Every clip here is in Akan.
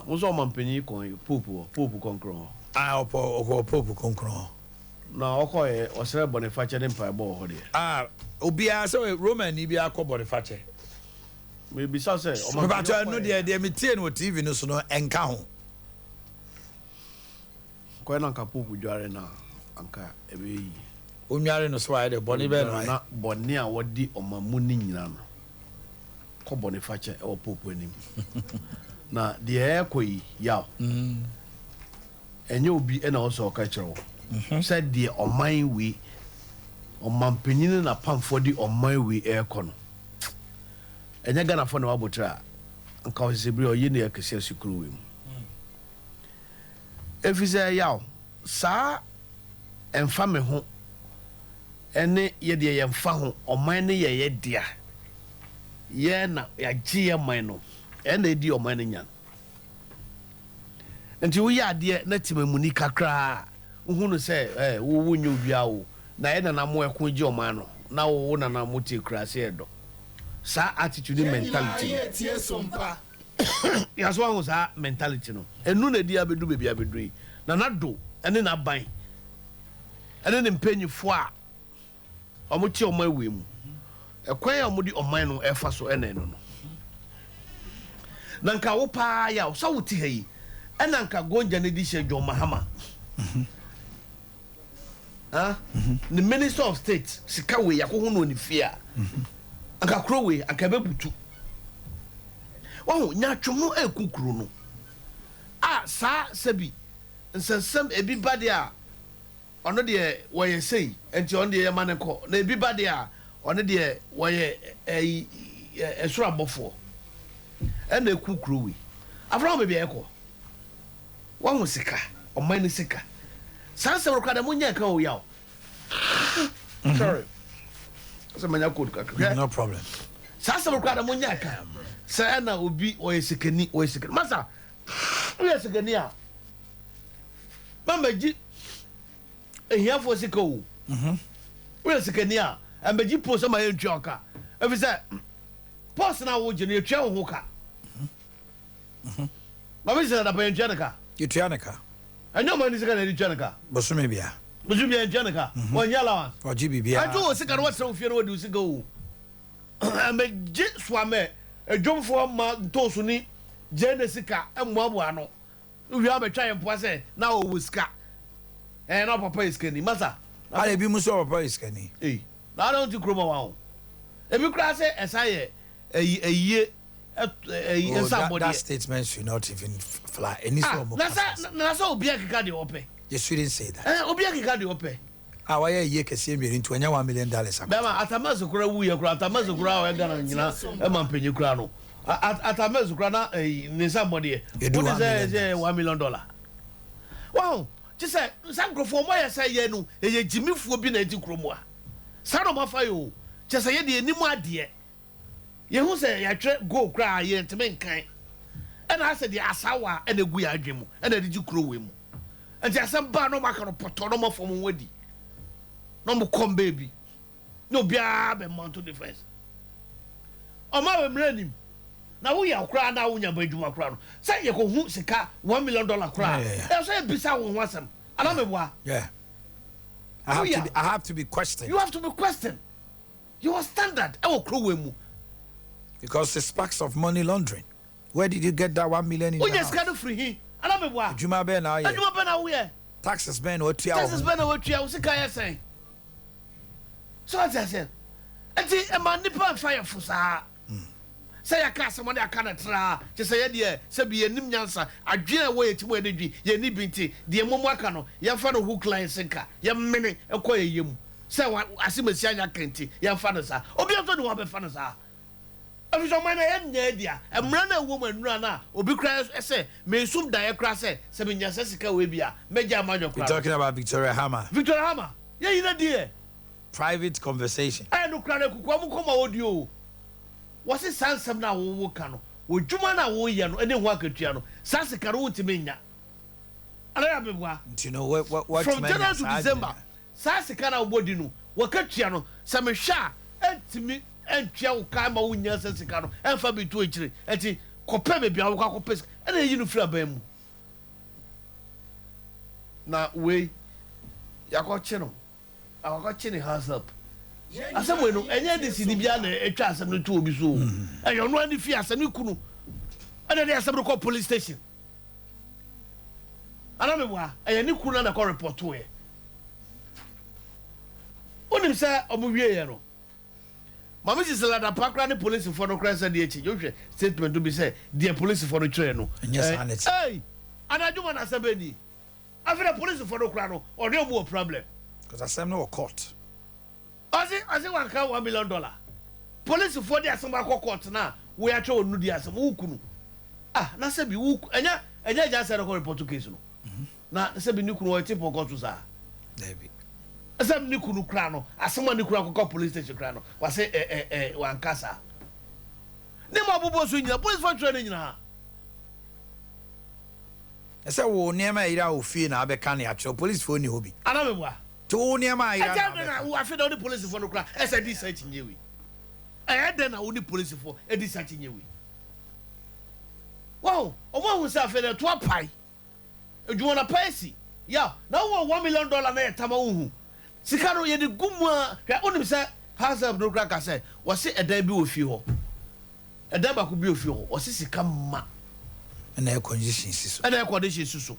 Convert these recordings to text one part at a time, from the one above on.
Na wo nso ɔmampanyin kɔn Pope hɔ, Pope kɔnkron hɔ. Ah, ɔpɔ ɔkɔ Pope kɔnkron hɔ. Na ɔkɔɛ ɔsrɛ bɔnefakyɛ ne mpaebɔ wɔ hɔ deɛ. Ah, obiara sɛ Roman ni biara kɔ bɔnefakyɛ. Mebisa sɛ ɔmampanyin Mebatɔ ɛno ɔkɔɛ. Deɛ metie no wɔ TV no so no, ɛnka ho. Kɔɛ na anka Pope dware na anka ɛbɛyɛ yie. Onware no so ayɛ dɛ bɔne bɛɛ no ayɛ. Na bɔne a wɔde ɔman mu ne nyina no kɔ bɔnefakyɛ ɛwɔ Pope anim. Na deɛ ɛrekɔ yi yaw. Ɛnyɛ obi ɛna ɔsɛ ɔka kyerɛ wo sɛ deɛ ɔman wei ɔmanpanyin ne n'apamfoɔ de ɔman wei ɛrekɔ no, ɛnyɛ Ghanafoɔ na wabotire a nka ɔsese bere ɔyɛ ne akɛse asi kuro wei mu. Ɛfiri sɛ yaw saa ɛmfa me ho ɛne yɛdeɛ yɛmfa ho. Ɔman no yɛ yɛ dea, yɛ na yɛagye yɛ man no, ɛna ɛdi ɔman no nya no. Nti woyɛ adeɛ na temamuni kakraa wohu no sɛ wo wonyɛ obiara o, na yɛ nana mo ɛko gye ɔman no na wo nana mo te kurase ɛdɔ saa attitude ne mentality no. Yɛaso ahu saa mentality no, ɛnu na ɛdi abɛdu baabi abɛdu yi. Nana Do ɛne n'aban ɛne ne mpanyinfoɔ a wɔn te ɔman wei mu, ɛkwan a wɔde ɔman no ɛfa so ɛna ɛno no na nka wo paa yɛ a sɛ wote ha yi, ɛna nka Gonja ne di hyɛ John Mahama ah ne Minister of State sika wei yakoho no ne fie a, anka kuro wei anka ɛbɛbutu. Wahu nyatwom no ɛku kuro no a saa sɛbi nsɛnsɛm ebi ba deɛ a, ɔno deɛ wɔyɛ sei nti ɔno deɛ yɛma ne kɔ, na ebi ba deɛ a, ɔno deɛ wɔyɛ ɛyi ɛsoro abɔfoɔ ɛna eku kuro wei afra wɔn baabi a ɛkɔ. Wahu sika, ɔman ne sika, saa nsɛm no koraa dɛ mo nyɛ nka o yaw. Sorry sɛ manya code kakra. No problem. Saa nsɛm no koraa dɛ mo nyɛ nka sɛ ɛna obi ɔyɛ sikani, ɔyɛ sikani. Masa, woyɛ sikani a, mama gyi ehiafoɔ sika o. Woyɛ sikani a, ɛmɛgye post ama yɛntua ɔka, ɛfiri sɛ post no a wogye no, yɛtua wo ho ka. Maame sɛ dapa yɛntua ne ka. Yɛtua ne ka. Ɛnyɛ ɔma ne sika na yɛde tua ne ka. Bosome bia. Bosome bia yɛntua ne ka. Wɔnyɛ allowance. Ɔgye biribiara. Ɛnti wɔ sika no wɔtena wo fie no wɔde wo sika o. Ɛmɛgye soamɛ adwomfoɔ ma ntooso ni gye ne sika mmoaboa ano. Wia bɛtwa yɛn mpoa sɛ na ɔwɔ sika. Ɛɛ, na ɔpapa yɛ sikani. Masa. Ala ebi mu sɛ ɔpapa yɛ sikani. Ei, na ada nti kurom awa ho. Ebi koraa sɛ ɛsa yɛ ɛyi ɛyie ɛyi Oh, nsa that abɔdeɛ. statement should not even fly. Ɛni sɛ Ah, ɔmo na kasa. sɛ na sɛ obi akeka deɛ ɔpɛ. They shouldn't say that. Ɛɛ, obi akeka deɛ ɔpɛ. A wayɛ yie kɛseɛ mmienu nti wɔnyɛ $1 million akɔtɔ. Bɛrima Atta Mills koraa wuyɛ koraa, Atta Mills koraa a ɔyɛ Ghana nyina ɛma mpanyin koraa no, Atta Mills koraa na ɛyi ne nsa mmɔdeɛ. Yɛdu Wode one sɛ million sɛ dollars. $1 million. Wahu, kye sɛ saa nkurɔfoɔ ɔmo ayɛ sɛ yɛ no yɛyɛ gyimifoɔ bi na ɛte kurom a. Saa na ɔmo afa yɛ o. Kyɛ sɛ yɛde anim adeɛ. Yɛhu sɛ yɛatwerɛ goal koraa a yɛntumi nkan. Ɛna asɛ deɛ asawa ɛna egu yɛn adwene mu ɛna ɛde gye kuro wei mu. Nti asɛm baa na ɔmo aka no pɔtɔ na ɔmo afa ɔmo ho adi. Na ɔmo kɔm baabi. Na obiara bɛ mount defense. Ɔmo a mmerɛ anim. Na woyɛ koraa na wonya bɔ adwuma koraa no. Sɛ yɛkɔhu sika $1 million koraa. Yeah. Ɛsɛ sɛ yɛbisa wo ho asɛm. Anaa meboa? Yeah. I have Oh, yeah. to be, I have to be questioned. You have to be questioned. Your standard ɛwɔ kuro wei mu. Because it sparks of money laundering. Where did you get that 1 million in your Wonya house? sika no firi hi? Anaa meboa? Adwuma bɛn na ayɛ? Adwuma bɛn na woyɛ? Taxes bɛn na watua wɔ Taxes ho? bɛn na watua? Wo sika yɛ sɛn? So ate aseɛ? Nti ɛma nnipa mfa yɛ fo saa. Sɛ yɛka asɛm ɔne aka no traa, kyɛ sɛ yɛdeɛ sɛ bi yɛnim nyansa, adwene a ɛwɔ yɛ ti mu a yɛde dwen, yɛnni bi nti, deɛ mmom aka no, yɛmfa no hook, line, sinker, yɛmmene ɛkɔ yɛ yam. Sɛ asemasi anya ka nti, yɛmfa no saa. Obiara nso ne hɔ abɛfa no saa. Ɛfiri sɛ ɔman no ɛyɛ nyɛ dea. Mmara no a ɛwɔ mu anura no a, obi koraa sɛ, mensum daeɛ koraa sɛ menya sɛ sika wei bi a, mɛgya ama nyɔ We're koraa no. talking about Victoria Hammer. Victoria Hammer, yɛyi no di yɛ. Private conversation. Ɛyɛ no koraa no akukuo mo kɔma wɔdi o. Wɔse saa nsɛm no a wowo ka no, wɔ dwuma no a woyɛ no ne ho akatua no, saa sika no wontumi nnya. Ana yɛ abeboa? Nti no what From January to December, saa sika no a wobɔ di no, wɔkatua no, sɛ mehwɛ a, ɛntumi ɛntua wo ka ma wonya sɛ sika no, ɛmfa bi to akyire. Ɛnti kɔpɛ baabi a wokɔ akɔpɛ sika. Ɛna eyi no firi aban mu. Na wei yakɔkye no, akɔkye ne house help. Asɛm wei no, ɛnyɛ de sini biara na atwa asɛm no to obi so o. Ɛyɛ ɔno ara ne fie asɛm, ne kunu ɛna de asɛm no kɔ police station. Ana meboa, ɛyɛ ne kunu na kɔ repɔtoeɛ. Wonim sɛ ɔmo wieɛ no, Maame Cecilia Dapaah koraa ne polisifoɔ no koraa sɛ deɛ akyi wohwɛ statement no bi sɛ deɛ polisifoɔ no twerɛ no. Ɛnyɛ saa na ɛte. Ei! Anadwo ma na asɛm bɛn nie? Afei na polisifoɔ no koraa no ɔne ɔmo wɔ problem. Cause asɛm no wɔ court. Ɔse ɔse wanka $1 million. Polisifoɔ de asɛm akɔ court na wo yɛatwerɛ wɔn no di asɛm wo kunu ah na sɛbi wo ɛnyɛ ɛnyɛ agya sɛ no kɔ report case no. Na sɛbi ne kunu ɔyɛ te pɔnkɔ so saa? Dabi. Sɛ ne kunu kura no, asɛm a ne kunu akɔka police station kura no, wase ɛ ɛ ɛ wanka saa. Ne ma ɔbobɔ so nyinaa, police fo twerɛ ne nyinaa. Ɛsɛ wo nneɛma a ɛyera wɔ fie na abɛka ne akyerɛ, police fo ni hɔ bi. Ana meboa? Nti wo nneɛma a ɛyera Ɛkyɛ na dɛn na abɛka. wo afei na wo ne police fo no kura ɛsɛ di saa akyinnye wei? Ɛyɛ dɛn na wo ne police fo di saa akyinnye wei? Wahu, wɔn ahu sɛ afei na ɛto apae. Adwuma no apa asi. Yaw, na wowɔ $1 million na yɛ tam a wonhu. Sika no yɛde gu mu a, hwɛ wonim sɛ house help no koraa ka sɛ wɔse ɛdan bi wɔ fie hɔ. Ɛdan baako bi wɔ fie hɔ, wɔse sika ma. Ɛna air condition si so. Ɛna air condition si so.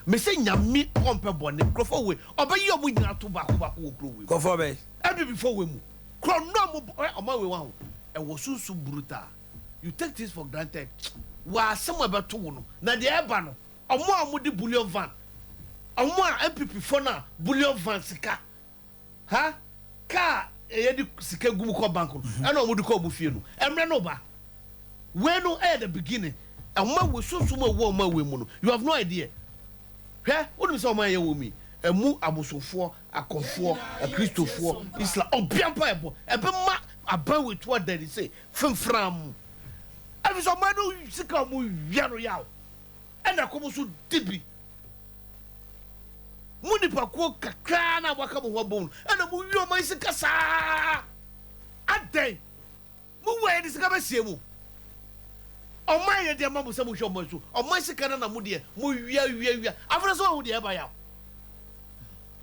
Mese Nyame ɔmpɛ bɔne, nkurɔfoɔ wei ɔbɛyi ɔmo nyinaa to baako baako wɔ kuro wei mu. Nkurɔfoɔ bɛn? Abibifoɔ wei mu. Korɔ no a ɔmo bɔ, hwɛ ɔman wei waho, ɛwɔ sunsum brutal. You take things for granted wɔ asɛm a ɛbɛto wo no na deɛ ɛba no ɔmo a ɔmo de bullion van ɔmo a NPP foɔ no a bullion van sika ha car ɛyɛ de sika gu mu kɔ bank no ɛna ɔmo de kɔ ɔmo fie no ɛmrɛ no ba wei no ɛyɛ the beginning ɔmo a wei sunsun mu ɛwɔ ɔmo a wei mu no you have no idea hwɛ wonim sɛ ɔmo a ɛyɛ wɔ mu yi ɛmu abosomfoɔ akɔmfoɔ akristofoɔ Islam ɔbea mpa ɛbɔ ɛbɛma aban wei to ada ni se Fimfram. Efisɛ ɔman no sika a wɔwia no yaw, ɛna ɛkɔm nso di bi. Mo nnipakuo kakraa no a moaka mo ho abom no, ɛna mowia ɔman sika saa. Adɛn? Mowu a yɛde sika bɛsie mo. Ɔman yɛde ama mo sɛ mohwɛ ɔman so. Ɔman sika no na mo deɛ mowia wia wia. Afei sɛ wahu deɛ ɛba yaw.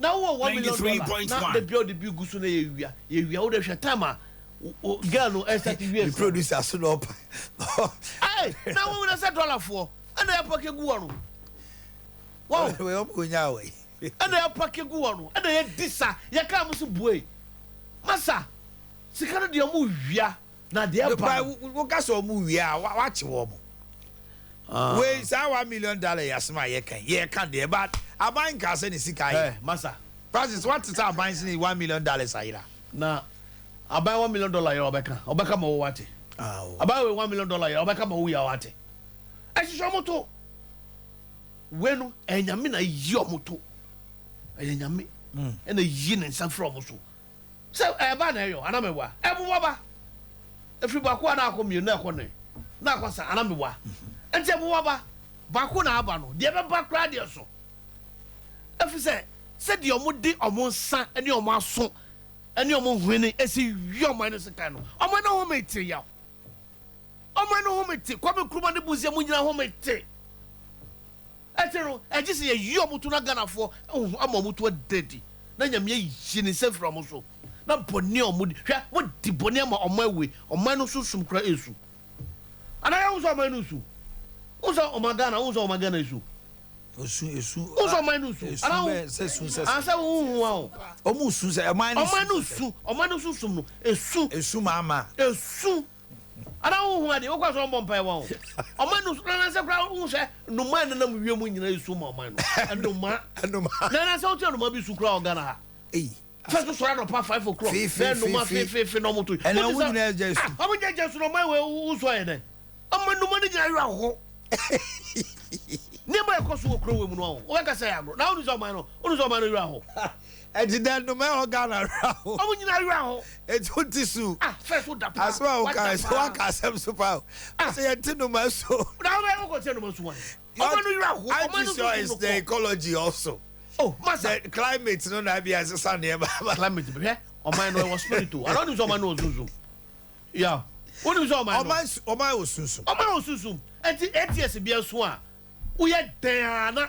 Na wowɔ $1 million na da bia wode bi gu so na yɛwia yɛwia wode hwɛ time a girl no ɛsɛ ti wie. Mi producer so na ɔpa. Ɛy na wɔn nyina sɛ dollar foɔ ɛna yɛ pake gu hɔ no. Wɔn. Wei wɔn kò nya wei. Ɛna yɛ pake gu hɔ no ɛna yɛ di sa yɛ kaa mo so bue masa sika no deɛ ɔmo wia na deɛ ɛba no. Wo ka sɛ ɔmo wia a wakye wɔn. Wei saa $1 million yɛ asɛm a yɛka yi yɛka deɛ but aban nkaa sɛ ne sika ayera. Ɛ masa. Francis wate sɛ aban sɛ ne $1 million ayera. Na aban $1 million yɛ ɔbɛka ɔbɛka ma wo wate. Aban wei $1 million yɛ ɔbɛka ma wo yɛ wate. Ɛhyehyɛ ɔmo to. Wei no ɛyɛ Nyame na ayi ɔmo to. Ɛyɛ Nyame ɛna yi ne nsa firi ɔmo so. Sɛ ɛba na ɛyɔ anaa meboa? Ɛboa ba. Ɛfiri baako a na akɔ mmienu na ɛkɔ nnan na akɔ sa anaa meboa? Nti ɛboa ba. Baako na aba no deɛ ɛbɛba koraa deɛ so. Ɛfiri sɛ sɛdeɛ wɔn de wɔn nsa ne wɔn aso ne wɔn hwene esi wi ɔman no sekan no, ɔman no home te yaw. Ɔman no home te. Kwame Nkrumah ne Busia mu nyinaa home te. Ɛte no, ɛgye sɛ yɛyi wɔn to na Ghanafoɔ ahu ama wɔn to ada adi na Nyame ayi ne nsa afiri wɔn so na bɔne a wɔdi, hwɛ, wɔdi bɔne ama ɔman wei, ɔman no sunsum koraa ɛresu. Anaa yɛhu sɛ ɔman no resu? Wohu sɛ ɔman Ghana, wohu sɛ ɔman Ghana resu? Osu, esu. Wohu sɛ ɔman no resu? Esu Anaa bɛ sɛ su sɛ. Anaa sɛ wohu a o. Ɔmo su sɛ ɔman no Ɔman no su, ɔman no sunsum no, esu. Esu maama. Esu. Ana wonhu adeɛ? Wokɔ asɔre mbɔ mpaeɛ wɔn ɔman no na nansɛ koraa wohu sɛ nnomaa nenam wiem nyinaa esu ma ɔman no nnomaa Nnomaa. Na nansɛ wote nnomaa bi su koraa wɔ Ghana ha. Ei. Fɛ so sɔre anɔpa 5 o'clock Fi fi na fi nnomaa fi. feefeefe na ɔmo to. Ɛnna Wote ɔmo sɛ nyinaa gya su. ah ɔmo nyinaa gya su na ɔman wei wosu ayɛ dɛn? Ɔmo nnomaa no nyinaa werɛ aho. Nneɛma a ɛkɔ so wɔ kuro wei mu no ɔho wobɛka sɛ ɛyɛ agorɔ na wonu sɛ ɔman no wonu sɛ ɔman no werɛ aho. Ɛnti dɛ nnomaa ɛwɔ Ghana werɛ aho. Ɔmo nyinaa werɛ aho. Eti wo te su. Ah first wo da paa. Asɛm a wo Wada ka sɛ paa. waka asɛm so paa o. Ah. Sɛ yɛn te nnomaa su. Na wo bɛ wokɔ tie nnomaa su wan. Ɔmo no werɛ aho. Aren't Ɔmo you no sure sunsum it's no the kɔ. ecology also? Oh masa. The climate no na ebi asesa nneɛma. Climate hwɛ ɔman no ɛwɔ spirit o. Ana wonim sɛ ɔman no wɔ sunsum. Yeah. Wonim sɛ ɔman no Ɔman wɔ sunsum. Ɔman wɔ sunsum. Ɛnti 8 years bi nso a woyɛ dɛn a na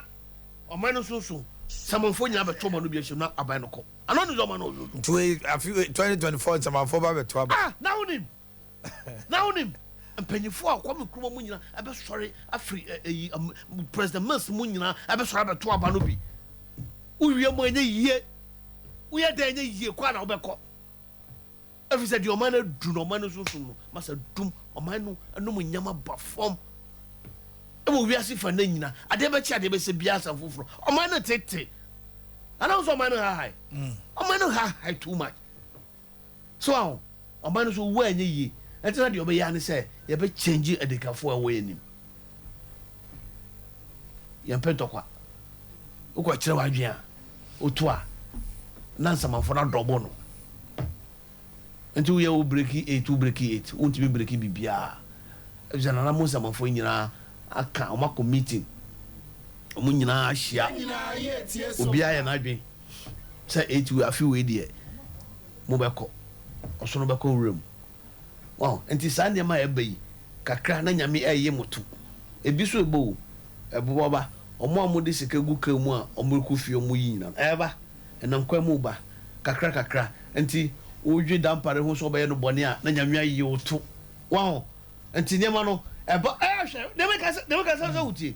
ɔman no sunsum samanfoɔ nyinaa bɛtɔ ɔman no bi ahyɛm na aban no kɔ ana. Wonim sɛ ɔman no wɔ sunsum? Nti wei afi 2024 nsamanfoɔ ba bɛto aba. Ah, na wonim mpanyinfoɔ a Kwame Nkrumah mu nyinaa ɛbɛsɔre afiri ɛyi President Mills mu nyinaa ɛbɛsɔre abɛto aba no bi. Wowie mu ɛnyɛ yie, woyɛ dɛn ɛnyɛ yie kɔ a na wobɛkɔ ɛfiri sɛ deɛ ɔman no adu no, ɔman no sunsun no masa dum ɔman no ɛnum nyama ba fam ɛwɔ wiase fa ne nyina. Adeɛ bɛkye, adeɛ bɛsɛ biara asɛm foforɔ. Ɔman no tete anam sɛ ɔman no hahae, ɔman no hahae too much. So aho ɔman no so wu a ɛnyɛ yie. Ɛnti na deɛ ɔbɛyɛ ane sɛ yɛbɛkyɛngye adikafoɔ a ɛwɔ yɛn anim. Yɛmpɛ ntɔkwa. Wokɔkyerɛ w'adwene a woto a na nsamanfoɔ no adɔbɔ no. Nti woyɛ wo break eight, wo break eight, wontumi break biribiaa ɛfisɛ nana mo nsamanfoɔ nyinaa aka. Ɔmo akɔ meeting, ɔmo nyinaa ahyia, obiara yɛ n'adwene sɛ eight wei afi wei deɛ mobɛkɔ ɔsono bɛkɔ nwura mu. Wɔn nti saa nneɛma a ɛba yi kakra na Nyame ɛyɛ mo to ebi so ɛbɔ o ɛbobɔ ba. Ɔmo a mode sika gu kaa mu a ɔmo rekɔ fie, ɔmo yi nyina ɛba ɛnam kwan mu ba kakra kakra. Nti wodwe dampare ho sɛ ɔbɛyɛ no bɔne a na Nyame ayi wo to wɔn. Nti nneɛma no ɛba ɛyɛ hwɛ deɛ meka sɛ wotie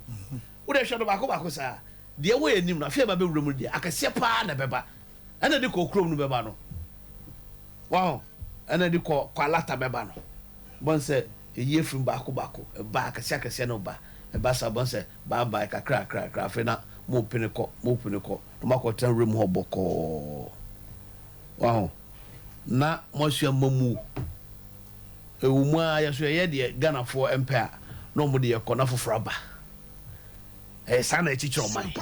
wode hwɛ no baako baako saa deɛ ɛwɔ yɛn anim no. Afei ɛba bɛwura mu no deɛ akɛseɛ paa na ɛbɛba, ɛna de kɔ kurom no bɛba no wɔn, ɛna de kɔ alata bɛba no bɔn sɛ eyi efiri baako baako ɛba akɛseɛ akɛseɛ no ba ɛba sa bɔn sɛ baabaa kakra kakra kakra. Afei na mo pene kɔ, mo pene kɔ na mo akɔtena wuram hɔ bɔkɔɔ wɔn na mo asua mamu ewu mu a yɛso yɛyɛ deɛ Ghanafoɔ mpɛ a na wɔn de yɛ kɔ na foforɔ aba. Ɛyɛ saa na ɛkyekyere ɔman.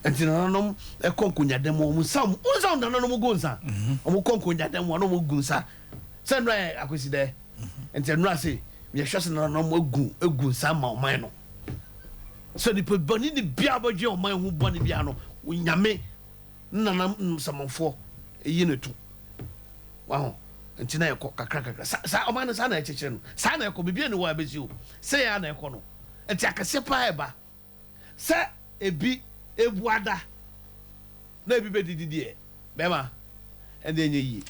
Nti nananom ɛkɔ nkonyadɛm mu, wɔn nsa, wɔn nsa, nananom gu nsa. Wɔn kɔ nkonyadɛm mu a na wɔn gu nsa sɛ nnura yɛ akwasi dɛ. Nti nnura se yɛhwɛ sɛ nananom egu nsa ma ɔman no sɛ nipa bɔnni ni bia bɛdwe ɔman ho bɔnni bia no, Nyame nanam nsamanfoɔ eyi ne to waho. Nti na yɛkɔ kakra kakra sa saa ɔman no saa na ɛkyekyere no, saa na ɛkɔ. Bibi ni wɔ ɛbɛsi o sɛ yɛ na ɛkɔ no. Nti akɛseɛ paa ɛba sɛ ebi ebu ada na ebi bɛ didi deɛ bɛrima ɛna enye yie.